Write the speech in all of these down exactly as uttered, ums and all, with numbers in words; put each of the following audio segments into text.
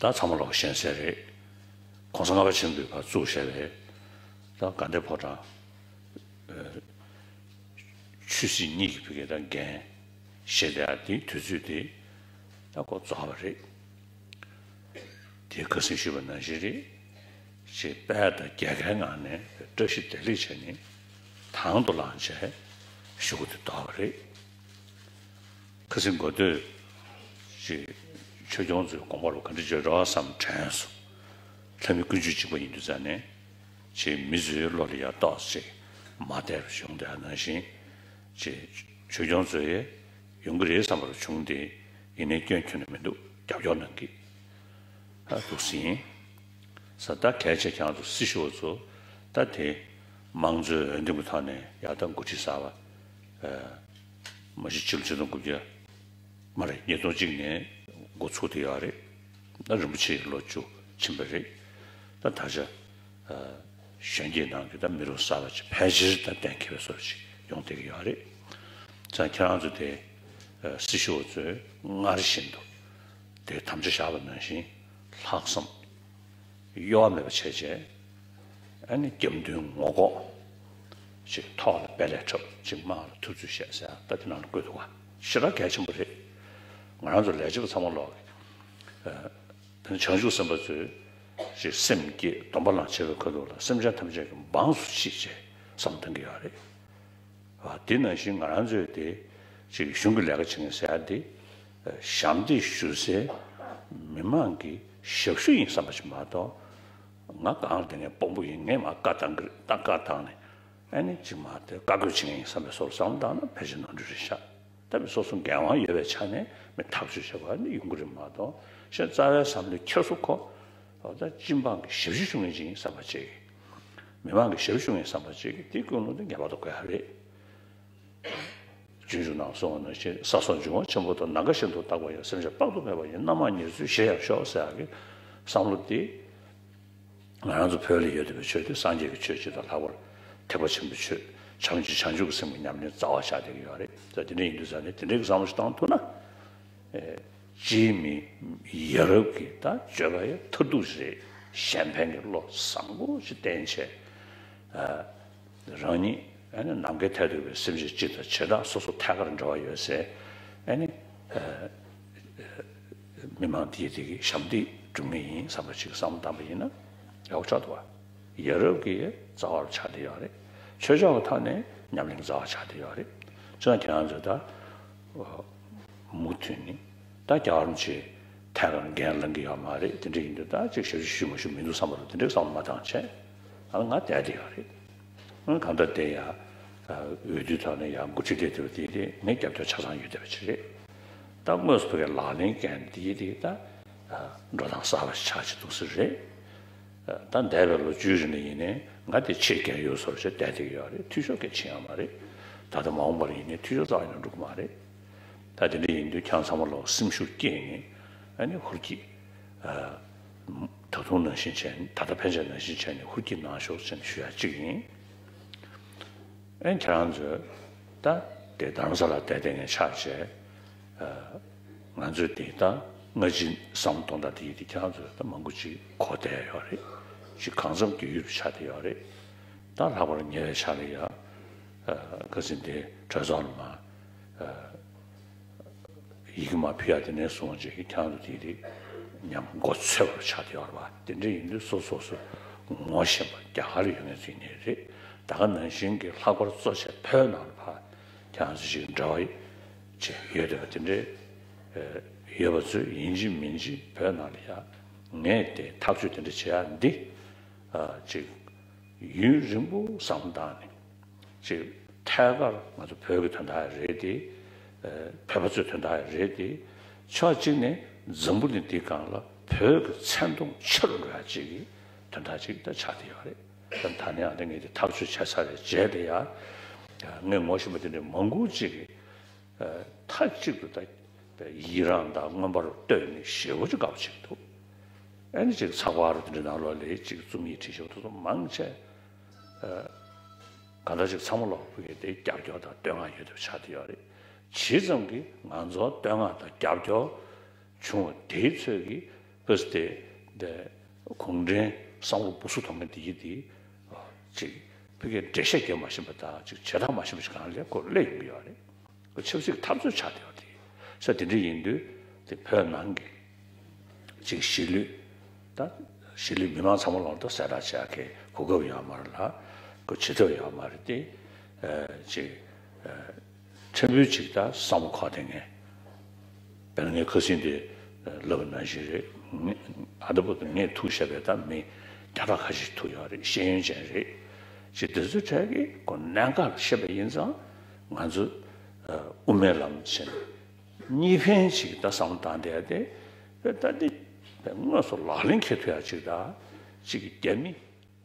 ད་ཚང་མ་ལོག་ཤེས་གསལ་རེད། ༸གོང་ས་ལྔ་པ་ཆེན་པོས་ཕར་བཙུགས་བཞག་པའི་ད་དགའ་ལྡན་ཕོ་བྲང་། ཆོས་སྲིད་གཉིས་ཀྱི་བུ་གའི་ད་འགན་བཞེས་བསྡད་ཡ་དེའི་དུས་ཚོད་དེ་ད་ཁོ་རྫོགས་པ་རེད། དེ་ཁ་སང་ཞུས་པ་ནང་བཞིན་རེད། ཅེས་དཔལ་དང་རྒྱལ་ཁའི་ངང་ནས་བཀྲ་ཤིས་བདེ་ལེགས་བྱས་ནས་དང་དུ་བླངས་བྱས་གཞུག་གུ་དེ་ལྡོག་པ་རེད། ཁ་སང་འགོ་སྟོད་ཅེས་ཆོས་སྐྱོང་ཚོའི་དགོངས་པ་ལ་ག་འདྲ་བརྗོད་འགྲོ་བསམ་དྲན་སོང་། ལྷ་མི་ཀུན་སྤྱོད་གཅིག་པ་ཡིན་དུས་ཙང་ནས་ཅེས་མི་ཚོའི་བློ་ལ་ཡ་ཏོག་ཙམ་མ་བདེ་བ་བྱུང་བསྡད་ནང་བཞིན་ཅེས་ཆོས་སྐྱོང་ཚོ་ཡས་ཡོང་གི་རེད་བསམ་པ་རུ་བྱུང་སྟེ། ཡིན་ནའི་སྐྱོན་ཁྱོན་ནས་མི་འདུག་རྒྱབ་སྐྱོར་གནང་གི་ཨ་འདུག་ཟིན། ས་ད་གལ་ཆེ་ཁྱེད་རང་ཚོ་སྲི་ཞུ་བ་ཚོ་ད་དེ་དམངས་གཙོའི་འོས་འདེམས་ཀྱི་ཐོག་ནས་ཡག་ཐག་འགོ་ཁྲིད་གསར་བ་མ་གཞི་ཕྱི་ལོ་ཆིག་སྟོང་དགུ་བརྒྱ་མ་རེད། ཉིས་སྟོང་གཅིག་ནས་འགོ་ཚུགས་བསྡད་ཡོད་རེད། ད་རིན་པོ་ཆེ་ལོ་བཅུ་ཕྱིན་པ་རེད། ད་ད་ཆ་གཞོན་སྐྱེས་ནང་གི་ད་མི་རབས་གསར་པ་ཅིག་ཕལ་ཆེར་ད་གཏན་འཁེལ་བའི་བཟོ་ཅིག་ཡོང་བསྡད་ཀྱི་ཡོད་རེད། ཙང་ཁྱེད་རང་ཚོ་དེ་སྲི་ཞུ་བ་ཚོས་སྔར་བཞིན་དུ་དེ་དམ་བཅའ་བཞག་པ་ནང་བཞིན་ལྷག་བསམ་གཡོ་བ་མེད་པ་བྱས་བྱས། ཨ་ནི་རྒྱབ་མདུན་ངོ་ལྐོག་ཅིག་ཐོག་ལ་དཔེ་ལས་འཁྲབ་ཅིག་དམངས་ལ་ཐུབ་ཚོད་བཤད་ཟེར་ཡ་ད་དེ་ནང་ལ་བཀོད་འདུག་ག་ཞེ་དྲག་གལ་ཆེན་པོ་རེད། ང་རང་ཚོ་ལས་བྱེད་པ་ཚང་མ་ལོག་གི་དེ་ནི་བྱང་ཆུབ་སེམས་དཔའ་ཚོས་ཅིག་སེམས་བསྐྱེད་སྡོམ་པ་བླངས་བྱས་པའི་ཁ་ཐུག་ལ་སེམས་ཅན་ཐམས་ཅད་ཀྱི་འབངས་སུ་མཆིས་ཅེས་བསམ་བཏང་གི་ཡོད་རེད། དེ་ནང་བཞིན་ང་རང་ཚོས་དེ་ཅིག་གཞུང་གི་ལས་ཀ་བྱེད་མཁན་ཟེར་ཡ་དེ་ཞབས་འདེགས་ཞུ་སའི་མི་མང་གི་ཞབས་ཞུ་ཡིན་བསམ་པ་ཞིག་མ་གཏོགས། ང་གང་ལ་དེ་ནས་དཔོན་པོ་ཡིན། ངས་མ་བཀའ་བཏང་གི་རེད། ད་བཀའ་བཏང་ནས་ཨ་ནི་ཅིག་མ་དེ་བཀའ་བཀོད་བྱེད་མཁན་ཡིན་བསམ་པའི་བཟོ་འདྲ་བསམ་བཏང་ན་ཕལ་ཆེར་ནོར་འཁྲུལ་རེད་ཤག་ད་མི་སོ་སོ་འགན་དབང་ཡོད་པའི་ཆ་ནས་མི་ཐག་གཅོད་བྱེད་པ་ནི་ཡོང་གི་རེད་མ་གཏོགས། གཞན་རྩ་བའི་བསམ་བློའི་འཁྱེར་སོ་ཁོ་ད་སྤྱི་འབངས་ཀྱི་ཞབས་ཞུ་ཞུ་མཁན་ཅིག་ཡིན་བསམ་པ་ཅིག་མི་མང་གི་ཞབས་ཞུ་ཞུ་མཁན་བསམ་པ་ཅིག་དེ་ཀུན་སློང་དེ་ངེས་པར་དུ་དགོས་ཡ་རེད། སྤྱོད་འཇུག་ནང་གསུངས་པ་ནང་བཞིན། ས་སོགས་འབྱུང་བ་ཆེན་པོ་དང་། ནམ་མཁའ་བཞིན་དུ་རྟག་པར་ཡང་། སེམས་ཅན་དཔག་ཏུ་མེད་པ་ཡི། རྣམ་མང་ཉེར་འཚོའི་གཞིར་ཡང་ཤོག་ཟེར་ཡག་གི་བསམ་བློ་དེ། ང་རང་ཚོ་བོད་ལ་ཡོད་བསྡད་པའི་ཆོས་དེ་སངས་རྒྱས་ཀྱི་ཆོས་སྤྱི་དང་། ལྷག་པར་ཐེག་པ་ཆེན་པོའི་ཆོས་བྱམས་ཆོས་བྱང་ཆུབ་ཀྱི་སེམས་ཀྱི་ཉམས་ལེན་རྩ་བ་ཆགས་བསྡད་ཀྱི་ཡོད་རེད། ད་དེ་འདྲ་ཡིན་དུས་ཙང་ནས་དེ་འདྲའི་བསམ་བློ་ཞིག་བཏང་ཐུབ་ན། ཨེ། སྤྱིའི་མི་ཡ་རབས་ཀྱི་ད་སྤྱོད་པ་ཡི་མཐར་ཐུག་རེད། གཞན་ཕན་གྱི་བློ་བཟང་པོ་ཞིག་བསྟེན་བྱས། ཨ། རང་ཉིད་ཨ་ནི་ནམ་མཁའི་མཐས་གཏུགས་པའི་སེམས་ཅན་སྤྱི་དང་། བྱེ་བྲག་སོ་སོ་ཐད་ཀར་འབྲེལ་བ་ཡོད་སའི་ཨ་ནི་ཨ་མི་མང་དེ་དེ་གི་ཞབས་འདེགས་སྒྲུབ་མཁན་ཡིན་བསམ་པ་ཅིག་བསམ་བློ་བཏང་པ་ཡིན་ན་ཡག་པོ་ཆགས་འདུག་བ། ཡ་རབས་ཀྱི་རྩ་བ་ཆགས་བསྡད་ཡོད་རེད། ཆོས་ཕྱོགས་ཀྱི་ཐོག་ནས་ཉམས་ལེན་རྩ་བ་ཆགས་བསྡད་ཡོད་རེད། བྱས་ཙང་ཁྱེད་རང་ཚོས་ད། མུ་མཐུད་ནས་ད་རྒྱལ་བ་རིན་པོ་ཆེ་ཐད་ཀར་འགན་ལེན་གྱི་ཡོད་མ་རེད། དེ་འདྲ་ཡིན་དུས་ད་ཅིག་ཞབས་ཞུ་ཞུ་མ་ཞུ་མི་འདུག་བསམ་པ་རུ་དེ་འདྲའི་བསམ་བློ་མ་བཏང་བྱས། ཨ་ང་བསྡད་དེ་ཡོད་རེད། ཨ་གང་ལྟར་དེ་ཡང་འོས་བསྡུའི་ཐོག་ནས་ཡང་འགོ་ཁྲིད་སླེབས་ཐུབ་པ་དེ་དེ་ངས་རྒྱབ་སྐྱོར་ཆ་ཚང་ཡོད་བསྡད་པ་ཅིག་རེད། ད་དངོས་སུ་བོད་སྐད་ལག་ལེན་འགན་དེ་དེ་ད་འགྲོ་སྟངས་གསར་པ་ཞིག་ཆགས་ཀྱི་འདུག་ས་རེད། ད་འདས་པའི་ལོ་བཅུའི་རིང་ལ་ཡིན་ནའི་ང་དེ་ཕྱིར་རྒྱག་ཡོད་བཟོ་འདྲ་བྱས་བསྡད་བསྡད་ཀྱི་ཡོད་རེད། འཐུས་ཤོར་གང་ཡང་ཕྱིན་ཡོད་མ་རེད། ད་ལྟ་མ་འོངས་པར་ཡིན་ནའི་འཐུས་ཤོར་རྩ་བ་ནས་འགྲོ་གི་མ་རེད། ད་དེ་འདྲ་ཡིན་དུས་ཁྱེད་རང་ཚང་མ་ལོག་སེམས་ཤུགས་བསྐྱེད་ནས་ཨ་ནི་ཧུར་གྱིས་ཨ་ད་དུང་ནང་བཞིན་བྱས། ད་ལྟ་ཕན་ཆད་ནང་བཞིན་བྱས་ནས་ཧུར་གྱིས་གནང་ཤོག་ཅེས་ཞུ་ཡ་གཅིག་ཡིན། ཨ་ནི་ཁྱེད་རང་ཚོས་ད་དེ་རྡ་རམ་ས་ལ་བསྡད་བསྡད་མཁན་ཆགས་བྱས། ཨ་ང་ཚོས་དེ་ད་སྔ་ཕྱི་བསམ་བློ་གཏོང་སྟངས་དེ་ཡིན་དུས་ཁྱེད་རང་ཚོས་ད་མང་པོ་ཅིག་གོ་བསྡད་ཡོད་རེད། ཅིག་གང་འཚམ་དུས་ཡུན་ཆགས་བསྡད་ཡོད་རེད། ད་ལྷག་པར་ཉེ་བའི་ཆར་ལ་ཡ་ཨ་ཁ་སང་དེ་གྲོས་ཚོགས་ལ་མ་ཨ་ཡི་གེ་མ་ཕུལ་ཡ་དེ་ནས་བཟུང་ཅིག་ཁྱེད་རང་ཚོ་དེ་དེ་ཉམས་མགོ་ཚོས་པར་ཆགས་བསྡད་ཡོད་རེད་པ། དེ་འདྲ་ཡིན་དུས་སོ་སོ་སོ་ངོ་ཤེས་པ་རྒྱ་གར་ཡོད་མཁན་ཚོ་ཡིན་ནའི་རེད། ད་ག་ནང་བཞིན་གྱི་ལྷག་པར་གཙོ་ཆེ་བོད་ནང་ལ་ཕར་ཁྱེད་རང་ཚོ་ཞིག་འབྲེལ་བ་ཅིག་ཡོད་བསྡད་པ་དེ་འདྲའི་ཡོད་པ་ཚོས་ཡིན་གཅིག་མིན་གཅིག་བོད་ནང་ལ་ཡ་ངས་དེ་ཐག་གཅོད་དེ་འདྲ་བྱེད་ཡ་འདི་ཨ་ཅིག་ཡུན་རིང་པོ་བསམ་བློ་བཏང་ནས་ཅིག་ཐད་ཀར་ང་ཚོ་བོད་ཀྱི་དོན་དག་རེད་དེ། ཨ་བོད་པ་ཚོའི་དོན་དག་རེད་དེ། ཕྱོགས་གཅིག་ནས་འཛམ་བུ་གླིང་འདིའི་སྒང་ལ་བོད་ཀྱི་མཚན་མཐོང་ཆེ་རུ་འགྲོ་ཡ་ཅིག་གི་དོན་དག་ཅིག་ད་ཆགས་བསྡད་ཡོད་རེད། ད་ད་ནས་ཡང་ད་ངས་དེ་ཐག་གཅོད་བྱས་ཚར་བའི་རྗེས་དེ་ཡང་ངས་ངོ་ཤེས་པ་དེ་འདྲའི་མང་པོ་ཅིག་གིས་ཨ་མཐའ་གཅིག་ཏུ་ད་ཡི་རངས་དང་མངོན་པར་བསྟོད་ནས་ཞེ་པོ་ཅིག་དགའ་པོ་བྱེད་ཀྱི་འདུག་ཨ་ནི་ཅིག་ཚགས་པར་དེ་འདྲའི་ནང་ལོགས་ལ་ཅིག་རྩོམ་ཡིག་བྲིས་ཤོག་དེ་ཚོ་མང་ཆེ། ཨ་གང་ལྟར་ཅིག་ཚང་མ་ལོག་པོ་གི་དེ་རྒྱབ་སྐྱོར་དང་བསྟོད་བསྔགས་ཡོད་པ་ཆགས་བསྡད་ཡོད་རེད། ཇི་ཙམ་གྱིས་ང་ཚོར་བསྟོད་བསྔགས་དང་རྒྱབ་སྐྱོར་བྱུང་བ་དེའི་ཚོད་ཀྱིས་ ཕུ་སི་དེ་དེ་གུང་ཁྲན་བསམ་བློ་སྦུ་སུ་གཏོང་མཁན་དེ་ཡིན་དེ་ཅིག་ཕ་གིའི་འགྲེལ་བཤད་རྒྱབ་མ་ཤེས་པ་དང་ཅིག་བྱེད་སྟངས་མ་ཤེས་པ་ཞིག་གང་ལས་ཁོ་སླེབས་ཡོང་གི་ཡོད་རེད། ཁོ་ཆབ་སྲིད་ཀྱི་འཐབ་རྩོད་ཆགས་བསྡད་ཡོད་དེ། ས་དེ་འདྲ་ཡིན་དུས་དེ་བོད་ནང་གི་ཅིག་གཞིས་ལུས་ད་གཞིས་ལུས་མི་མང་ཚང་མ་ལོག་ཏུ་གསལ་བསྒྲགས་བྱ་གི་གོ་སྐབས་ཡོད་མ་རེད་ལ་ཁོ་བྱེད་ཐབས་ཡོད་མ་རེད་དེ། ཅིག་ཕྲན་བུ་ཅིག་ད་བསམ་བློ་འཁོར་དེ་ངས། དཔེར་ན་ངས་ཁ་སང་དེ་ལབ་པ་ནང་བཞིན་རེད། ངས་ཨ་ད་བར་དུ་ངས་ཐུག་བཞག་པའི་ད་མི་བརྒྱ་ཕྲག་ཁ་ཤས་ཐུག་ཡོད་རེད། ཤེས་ཡོན་ཅན་རེད། ཅེས་དེ་ཚོའི་གྲས་ཀྱིས་ཁོ་གནད་འགག་བཤད་པ་ཡིན་ཙང་ང་ཚོ་དབུ་མའི་ལམ་ཟེར་ནས་གཉིས་ཕན་ཅིག་ད་བསམ་བློ་བཏང་བསྡད་དེ། ད་འདི་དངོས་སུ་ལག་ལེན་འཁེལ་ཐུབ་ཡག་ཅིག་ད་ཅིག་རྒྱ་མི།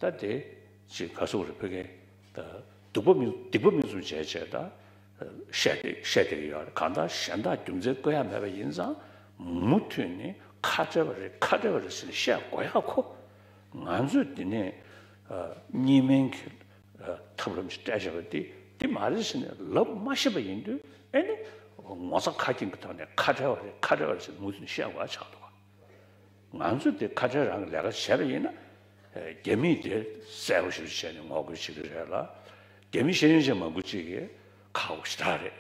ད་དེ་ཅིག་ག་སོག་རེ་ཕ་གི་ད་སྡིག་པ་མིན་སྡིག་པ་མིན་གསུམ་བྱས་བྱས་ད་བཤད་དེ་བཤད་དེ་གི་ཡོད་རེད། གང་ལྟར་གཞན་དག་རྒྱུ་མཚན་བཀོད་ཡ་མེད་པ་ཡིན་ཙང་མུ་མཐུད་ནས་ཁ་བྲལ་བ་རེད་ཁ་བྲལ་བ་རེད་ཟེར་ནས་བཤད་དགོས་ཡ་ཁོ། ང་ཚོས་འདི་ནས་གཉིས་སྨན་གྱི་ཐབས་ལམ་ཞིག་སྤྲད་བྱས་པ་འདི་འདི་མ་རེད་ཟེར་ནས་ལབ་མ་ཤེས་པ་ཡིན་དུས་ཨེ་ནི་ངོ་ཚ་ཁ་སྐྱེངས་ཀྱི་ཐོག་ནས་ཁ་བྲལ་བ་རེད་ཁ་བྲལ་བ་རེད་ཟེར་ནས་མུ་མཐུད་ནས་བཤད་དགོས་ཡ་ཆགས་འདུག་ག་ང་ཚོས་དེ་ཁ་བྲལ་རང་གི་ལས་ཀ་བྱས་པ་ཡིན་ན། རྒྱ་མིས་དེ་གསལ་པོ་ཞིག་བྱས་ནས་ངོ་རྒོལ་བྱེད་ཀྱི་རེད་ལ། རྒྱ་མི་ཤེས་ཡོན་ཅན་མང་པོ་ཅིག་གིས་ཁག་པོ་ཞེ་དྲག་རེད།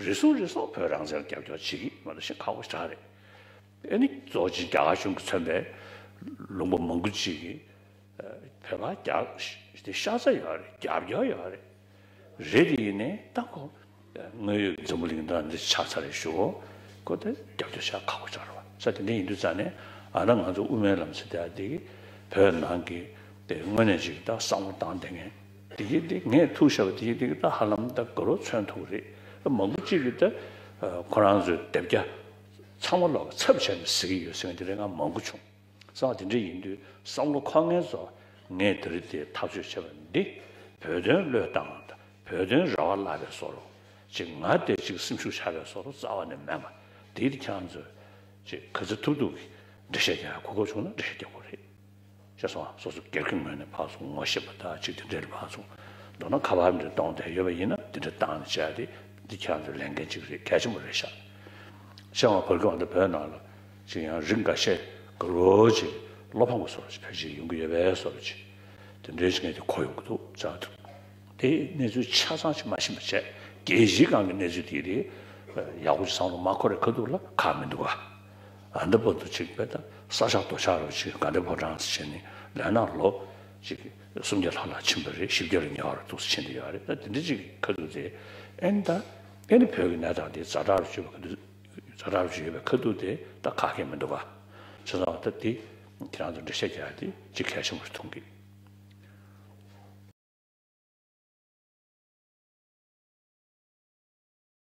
རེ་ཟུང་རེ་ཟུང་བོད་རང་བཙན་ལ་རྒྱབ་སྐྱོར་བྱེད་ཀྱི་མ་གཏོགས་ཤིག་ཁག་པོ་ཞེ་དྲག་རེད། ཨེ་ནི་གཙོ་ཆེ་རྒྱ་གར་གཞུང་གིས་མཚོན་པའི་ལུང་པ་མང་པོ་ཅིག་གིས་བོད་པ་རྒྱ་དེ་ཤ་ཚ་ཡོད་རེད། རྒྱབ་སྐྱོར་ཡོད་རེད། རེད་དེ་ཡིན་ནའི་ད་ཁོ་དངོས་ཡོད་འཛམ་བུ་གླིང་འདྲ་འདི་ཆགས་ཚར་རེད་ཞུ། ཁོ་དེ་རྒྱབ་སྐྱོར་བྱ་ཁག་པོ་ཆགས་རེད་བ། ས་དེ་འདྲ་ཡིན་དུས་ཙང་ནས་ཨ་ན་ང་ཚོ་དབུ་མའི་ལམ་ཟེར་དེ་དེ་བོད་ནང་གི་དེ་དངོས་གནས་ཅིག་ད་བསམ་བློ་བཏང་བསྡད་མཁན་དེ་གི་དེ་ངས་ཐུག་བཞག་པ་དེ་གི་དེ་གི་ད་ཧ་ལམ་ད་དགའ་རབ་མཚོན་ཐུབ་རེད། མང་པོ་ཅིག་གིས་ད་ཁོ་རང་ཚོའི་དེབ་རྒྱ་ཚང་མ་ལོག་ཚབ་བྱས་ནས་གཟིགས་ཀྱི་ཡོད་ཟེར་མཁན་དེ་རེད། ང་མང་པོ་བྱུང་། གསང་བ་དེ་འདྲ་ཡིན་དུས་བསམ་བློ་འཁོར་མཁན་ཚོ་ངས་དེ་རིང་དེ་ཐག་གཅོད་བྱས་པ་འདི་བོད་དོན་བློས་བཏང་བ་དང་བོད་དོན་རེ་བ་བརླག་པའི་བཟོ་འདྲ་ཅིག་ང་དེ་ཅིག་སེམས་ཤུགས་ཆག་པའི་བཟོ་འདྲ་རྩ་བ་ནས་མེད་པ་དེ་དེ་ཁྱེད་རང་ཚོས་ཅིག་ག་ཚོད་ཐུབ་ཐུབ་ཀྱིས་འགྲེལ་བཤད་རྒྱག་ཡ་གོ་སྐབས་བྱུང་ན་འགྲེལ་བཤད་རྒྱག་དགོས་རེད། ཤེས་སོང་ང་། སོ་སོ་སྒེར་གྱི་ངོས་ནས་ཕར་ཚུར་ངོ་ཤེས་པ་དང་ཅིག་དེ་འདྲའི་ཕར་ཚུར་མདོར་ན་ཁ་པར་འདྲ་གཏོང་བསྡད་ཡོད་པ་ཡིན་ན་དེ་འདྲ་བཏང་ནས་བྱས་ཏེ་འདི་ཁྱེད་རང་ཚོའི་ལས་འགན་ཅིག་རེད། གལ་ཆེན་པོ་རེད་ཤག་ཤེས་སོང་ང་། བར་སྐབས་འདི་བོད་ནང་ལ་ཅིག་ཡང་རིགས་འགའ་ཤས་དགའ་རབ་ཅིག་བློ་ཕམ་གྱི་བཟོ་འདྲ་ཅིག་ཕལ་ཆེར་ཡོང་གི་ཡོད་པའི་བཟོ་འདྲ་ཅིག་དེ་འདྲའི་ཅིག་ངས་དེ་གོ་ཡོང་གི་འདུག་ཙང་། དེ་གནས་ཚུལ་ཆ་ཚང་ཅིག་མ་ཤེས་པ་བྱས། རྒྱལ་སྤྱིའི་སྒང་གི་གནས་ཚུལ་དེ་རེད། ཡག་པོ་ཅིག་བསམ་བློ་མ་འཁོར་བའི་ཁ་ཐུག་ལ་ཁག་མི་འདུག་ག་ཨ་འདི་བར་དུ་ཅིག་དཔེ་ད་ས་ཆག་རྡོ་ཆག་རུ་ཅིག་དགའ་ལྡན་ཕོ་བྲང་ཟེར་བྱས་ནས་ལས་ན་ལོ་ཅིག་སུམ་བརྒྱ་ལྷག་ལྷག་ཕྱིན་པ་རེད། བཞི་བརྒྱ་ལ་ཉེ་བར་འདུག་སེ་ཕྱིན་བསྡད་ཡོད་རེད། ད་དེ་འདྲ་ཅིག་ཁ་ཐུག་དེ་ཨེ་ནི་ད་ཨེ་ནི་བོད་ཀྱི་གནས་སྟངས་དེ་ཛ་དྲག་རུ་ཅིག་ཡོད་པའི་ཁ་ཐུག་ཛ་དྲག་རུ་ཅིག་ཡོད་པའི་ཁ་ཐུག་དེ་ད་ཁག་ཁེ་མི་འདུག་ག་བྱས་ཙང་ད་དེ་ཁྱེད་རང་ཚོ་འགྲེལ་བཤད་རྒྱག་ཡ་དེ་ཅིག་གལ་ཆེན་པོ་རེད་མཐོང་གི།